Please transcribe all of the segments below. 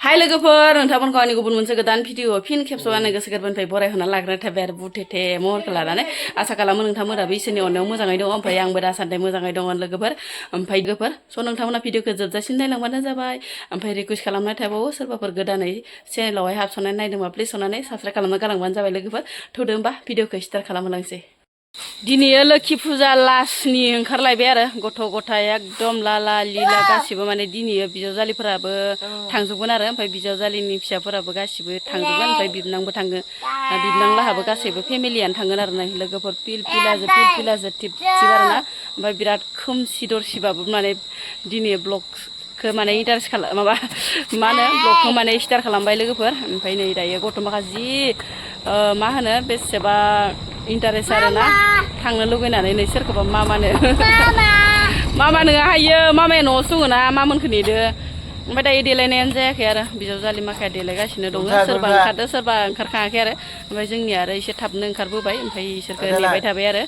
हाय लोगोफोर नोंथांमोनखौ आंनि गुबुन मोनसे गोदान भिडिअ फिन खेबस'नानै गोसो गोरबोनिफ्राय बरायहोना लाग्रोनाय थाबाय आरो बुथेथे महरखौ लानानै आसा खालामो नोंथांमोनाबो इसोरनि अननायाव मोजाङै दङ ओमफ्राय आंबो दासान्दि मोजाङै दङ लोगोफोर ओमफ्राय लोगोफोर स' नोंथांमोना भिडिअखौ जोबजासिम नायलांबानो जाबाय ओमफ्राय रिकुवेस्ट खालामनाय थाबावो सोरबाफोर गोदानै चेनेलावहाय हाबस'नानै नायदोंबा प्लिज अननानै साबस्क्राइब खालामना गालांबानो जाबाय लोगोफोर थौदो होमबा भिडिअखौ स्टार्ट खालामलांसै दिनै लोखि फुजा लास्टनि ओंखारलायबाय आरो गथ' गथाय एकदम लाला लिला गासिबो माने दिनै बिजावजालिफोराबो थांजोबगोन आरो ओमफ्राय बिजावजालिनि फिसाफोराबो गासिबो थांजोबगोन ओमफ्राय बिबनांबो थांगोन बिबनांलाहाबो गासैबो फेमिलियानो थांगोन आरो ना लोगोफोर पिलाजो टिप आरो ना ओमफ्राय बिराद खोमसि दरसिबाबो माने दिनै ब्लगखौ माने इन्टारेस्ट माबा मा होनो ब्लगखौ माने स्टार्ट खालामबाय लोगोफोर ओमफ्राय नै दायो गथ' माखासे जि मा होनो बेसेबा इन्टारेस्ट आरो ना थांनो लुगैनानै नै सोरखौबा मामानो मामा नोङा हायो मामाया न'आवसो दङ ना मामोनखौ नेदो ओमफ्राय दायो देलायनायानो जायाखै आरो बिजावजालि माखाया देलायगासिनो दङ सोरबा ओंखारदो सोरबा ओंखारखाङाखै आरो ओमफ्राय जोंनिया आरो एसे थाबनो ओंखारबोबाय ओमफ्राय इसोरखौ नेबाय थाबाय आरो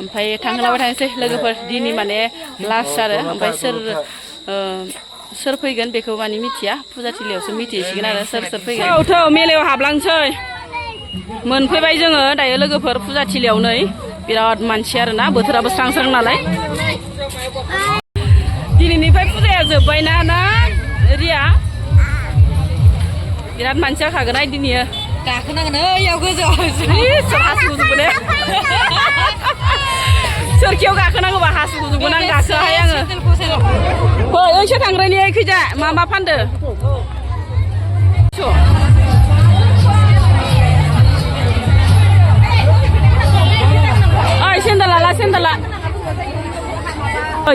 ओमफ्राय थांहोलाबाय थांसै लोगोफोर दिनै माने लास्ट आरो ओमफ्राय सोर फैगोन बेखौ माने मिथिया फुजाथिलियावसो मिथिहैसिगोन आरो सोर फैगोन औ मेलायाव हाबलांसै मोनफैबाय जोङो दायो लोगोफोर फुजाथिलियाव नै बिराद मानसि आरोना बोथोराबो स्रां स्रां नालाय दिनैनिफ्राय फुजाया जोब्बायना ना रिया बिराद मानसि जाखागोन दिनै गाखोनांगोन ओइयाव गोजौआव हासुगुजोबो दे सोरखियाव गाखोनांगौबा हासुगुजोबगोन आं गाखोआहाय आङो फै ओइसो थांग्रानि खैजा मा फानदो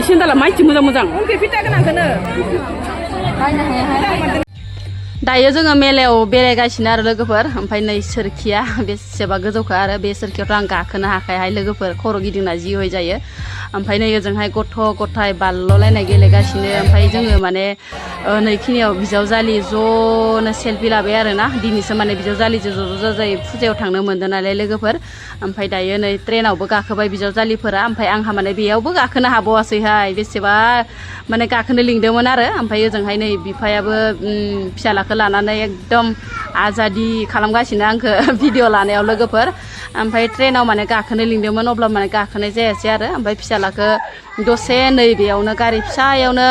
सेन्दाला माइथि मोजां दायो जोङो मेलायाव बेरायगासिनो आरो लोगोफोर ओमफ्राय नै सोरखिया बेसेबा गोजौखा आरो बे सोरखियावथ' आं गाखोनो हाखायाहाय लोगोफोर खर' गिदिंना जि हय जायो ओमफ्राय नै ओजोंहाय गथ' गथाय बारल'लायनाय गेलेगासिनो ओमफ्राय जोङो माने नैखिनियाव बिजावजालि ज'नो सेल्फि लाबाय आरो ना दिनैसो माने बिजावजालिजों ज' जाय फुजायाव थांनो मोनदों नालाय लोगोफोर ओमफ्राय दायो नै ट्रेनावबो गाखोबाय बिजावजालिफोरा ओमफ्राय आंहा माने बेयावबो गाखोनो हाबावासैहाय बेसेबा माने गाखोनो लिंदोंमोन आरो ओमफ्राय ओजोंहाय नै बिफायाबो फिसालाखौ लानानै एकदम आजादि खालामगासिनो आंखौ भिडिअ लानायाव लोगोफोर ओमफ्राय ट्रेनाव माने गाखोनो लिंदोंमोन अब्ला माने गाखोनाय जायासै आरो ओमफ्राय फिसालाखौ दसे नै बेयावनो गारि फिसायावनो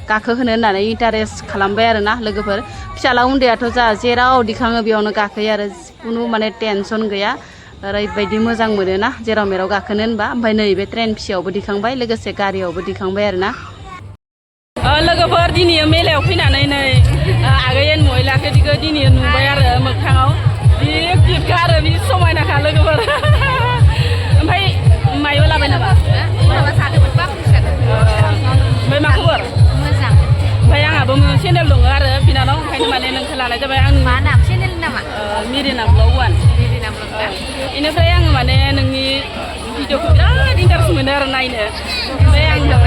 गाखोहोनो होननानै इन्टारेस्ट खालामबाय आरो ना लोगोफोर फिसाला उन्दैयाथ' जा जेराव दिखाङो बेयावनो गाखोयो आरो खुनु माने टेनसन गैया ओरैबायदि मोजां मोनो ना जेराव मेराव गाखोनो होनबा ओमफ्राय नै बे ट्रेन फिसायावबो दिखांबाय लोगोसे गारियावबो दिखांबाय आरो ना लोगोफोर दिनै मेलायाव फैनानै नै आगैन महिलाखौ दिनै नुबाय आरो मोगथाङाव जि गिफ्टखा आरो बि समायनाखा लोगोफोर ओमफ्य माइबो लाबाय नामा ओमफ्राय मा खबर मोजां ओमफ्राय आंहाबो चेनेल दङ आरो बिनानाव ओंखायनो माने नोंखौ लानाय जाबाय आं मा नाम चेनेल नामा मिरिना Vlog1 बेनिफ्राय आङो माने नोंनि भिडिअखौ बिराद इन्टारेस्ट मोनो आरो नायनो ओमफ्राय आङो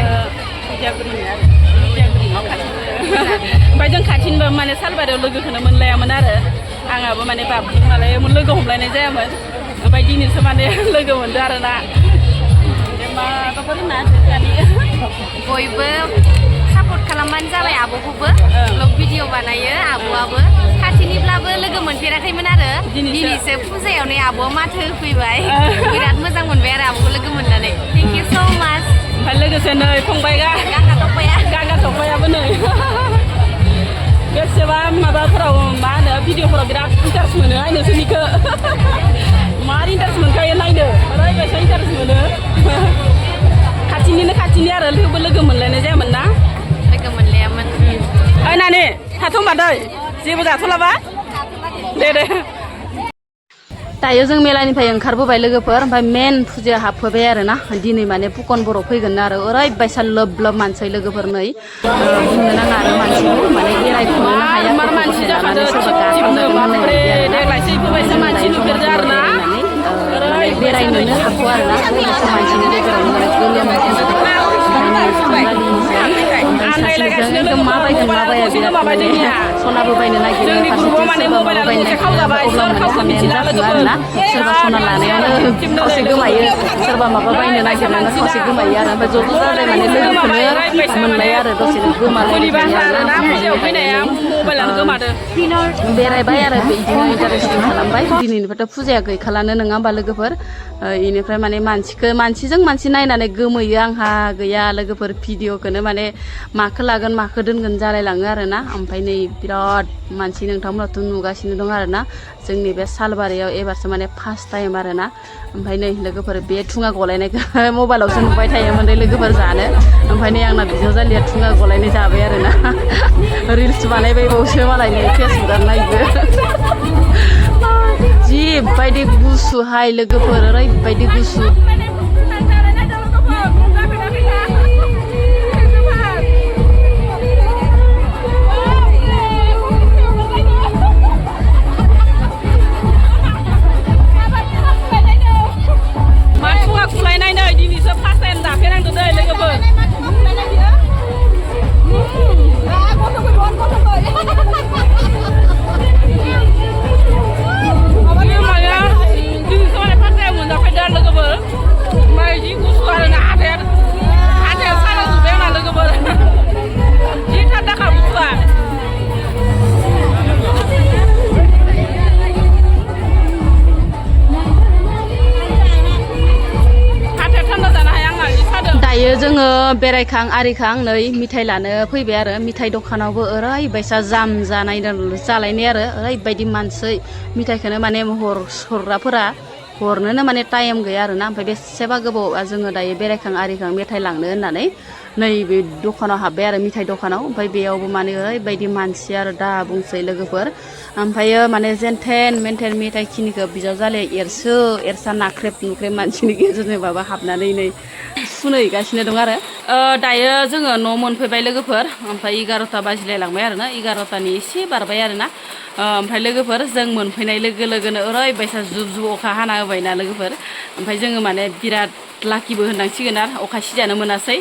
ओमफ्राय जों खाथिनिबो माने सालबारियाव लोगोखौनो मोनलायामोन आरो आंहाबो माने बाबुजों मालाय लोगो हमलायनाय जायामोन ओमफ्राय दिनैसो माने लोगो मोनदो आरो ना माबाफोर होनना बयबो सापर्ट खालामबानो जाबाय आब'खौबो ब्लग भिडिअ बानायो आब'आबो खाथिनिब्लाबो लोगो मोनफेराखैमोन आरो दिनैसो फुजायावनो आब'आ माथो होफैबाय बिराद मोजां मोनबाय आरो आब'खौ लोगो मोननानै थेंक इउ स' माच ओमफ्राय लोगोसे नै फंबाय गागा थफायाबो नै बेसेबा माबाफोराव मा होनो भिडिअफोराव बिराद इन्टारेस्ट मोनो आइ नोंसोरनिखौ मार इन्टारेस्ट मोनखायो नायनो ओरैबायसा इन्टारेस्ट मोनो खाथिनि आरो लोगो मोनलायनाय जायामोन ना लोगो मोनलायामोन ओइ नानि थाथ' होनबा दै जेबो जाथ'लाबा दे दायो जों मेलानिफ्राय ओंखारबोबाय लोगोफोर ओमफ्राय मेन फुजाया हाबफैबाय आरो ना दिनै माने फुकन बर' फैगोन आरो ओरैबायसा लोब मानसि लोगोफोर नै बुंनो नाङा आरो मानसिखौ माने एरायख'नो हाया मानसि जाखादो देग्लायसो मानसि नुफेरदो आरो ना बेरायनोनो हाखौ आरो ना मानसिनि गेजेरावनो माने गोलोम जों एकदम मा बायगोन मा बाया बिराद माने सनाबो बायनो नागिरो फारसेथिं सोरबा माबा बायनो नागिरो अब्ला माने साननायानो जाफुङा आरोना सोरबा सना लानायावनो खावसे गोमायो सोरबा माबा बायनो नागिरनायावनो खावसे गोमायो आरो ओमफ्राय ज' जालाय माने लोगोखौनो मोनलाया आरो दसेनो गोमालायबाय आरोना बेरायबाय आरो बिदिनो इन्टारेस्टिं खालामबाय दिनैनिफ्रायथ' फुजाया गैखालानो नङा होमबा लोगोफोर इनिफ्राय माने मानसिजों मानसि नायनानै गोमोयो आंहा गैया लोगोफोर भिडिअखौनो माने माखो लागोन माखो दोनगोन जालायलाङो आरोना ओमफ्राय नै बिराद मानसि नोंथांमोनाथ' नुगासिनो दं आरोना जोंनि बे सालबारियाव एबारसो माने फार्स्ट टाइम आरोना ओमफ्राय नै लोगोफोर बे थुङा गलायनायखौ मबाइलावसो नुबाय थायोमोन नै लोगोफोर जानो ओमफ्राय नै आंना बिजावजालिया थुङा गलायनाय जाबाय आरोना रिल्स बानायबायबावसो मालाय नै फेसबुकआव नायबो जिबायदि गुसुहाय लोगोफोर ओरैबायदि गुसु जोङो बेरायखां आरिखां नै मिथाइ लानो फैबाय आरो मिथाइ दखानावबो ओरैबायसा जाम जालायनाय आरो ओरैबायदि मानसि मिथाइखौनो माने हरग्राफोरा हरनोनो माने टाइम गैया आरोना ओमफ्राय बेसेबा गोबाव जोङो दायो बेरायखां आरिखां मेथाइ लांनो होननानै नैबे दखानाव हाबबाय आरो मिथाइ दखानाव ओमफ्राय बेयावबो माने ओरैबायदि मानसि आरो दा बुंसै लोगोफोर ओमफ्रायो माने जेनथेन मेनथेन मेथाइ खिनिखौ बिजावजालिया एरसा नाख्रेब नुख्रेब मानसिनि गेजेरजों माबा हाबनानै नै सुनैगासिनो दं आरो दायो जोङो न' मोनफैबाय लोगोफोर ओमफ्राय 11ता बाजिलायलांबाय आरोना 11तानि एसे बारबाय आरोना ओमफ्राय लोगोफोर जों मोनफैनाय लोगो लोगोनो ओरैबायसा जुब जुब अखा हाना होबायना लोगोफोर ओमफ्राय जोङो माने बिराद लाकिबो होननांसिगोन आरो अखा सिजानो मोनासै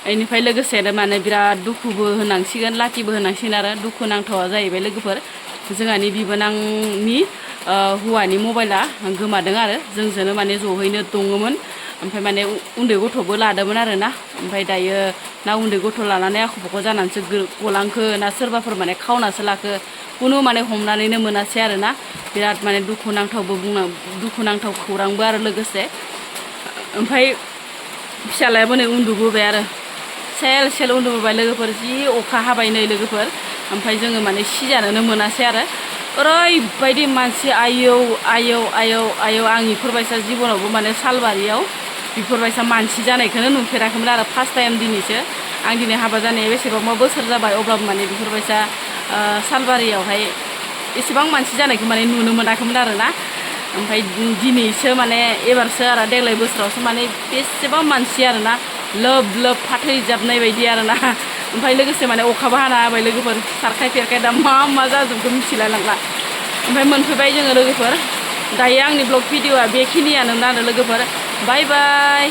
बेनिफ्राय लोगोसेनो माने बिराद दुखुबो होननांसिगोन लाकिबो होननांसिगोन आरो दुखु नांथावा जाहैबाय लोगोफोर जोंहानि बिबोनांनि हौवानि मबाइला गोमादों आरो जोंजोंनो माने जहैनो दङमोन ओमफ्राय माने उन्दै गथ'बो लादोंमोन आरोना ओमफ्राय दायो ना उन्दै गथ' लानानै आख' फाख' जानानैसो गलांखो ना सोरबाफोर माने खावनासो लाखो खुनु माने हमनानैनो मोनासै आरोना बिराद माने दुखुनांथाव खौरांबो आरो लोगोसे ओमफ्राय फिसालायाबो नै उन्दुबोबाय आरो सेल सेल उन्दुबोबाय लोगोफोर जि अखा हाबाय नै लोगोफोर ओमफ्राय जोङो माने सिजानोनो मोनासै आरो ओरैबायदि मानसि आयौ आयौ आयौ आयौ आं इफोरबायसा जिबनावबो माने सालबारियाव बेफोरबायसा मानसि जानायखौनो नुफेराखैमोन आरो फार्स्ट टाइम दिनैसो आं दिनै हाबा जानाया बेसेबांबा बोसोर जाबाय अब्लाबो माने बेफोरबायसा सालबारियावहाय एसेबां मानसि जानायखौ माने नुनो मोनाखैमोन आरोना ओमफ्राय दिनैसो माने एबारसो आरो देग्लाय बोसोरावसो माने बेसेबां मानसि आरोना लोब लोब फाथैजाबनाय बायदि आरोना ओमफ्राय लोगोसे माने अखाबो हाना होबाय लोगोफोर सारखाय फेरखाय दा मा जाजोबखो मिथिलाय लांला ओमफ्राय मोनफैबाय जोङो लोगोफोर दायो आंनि ब्लग भिडिअआ बेखिनियानो आरो लोगोफोर बाय बाय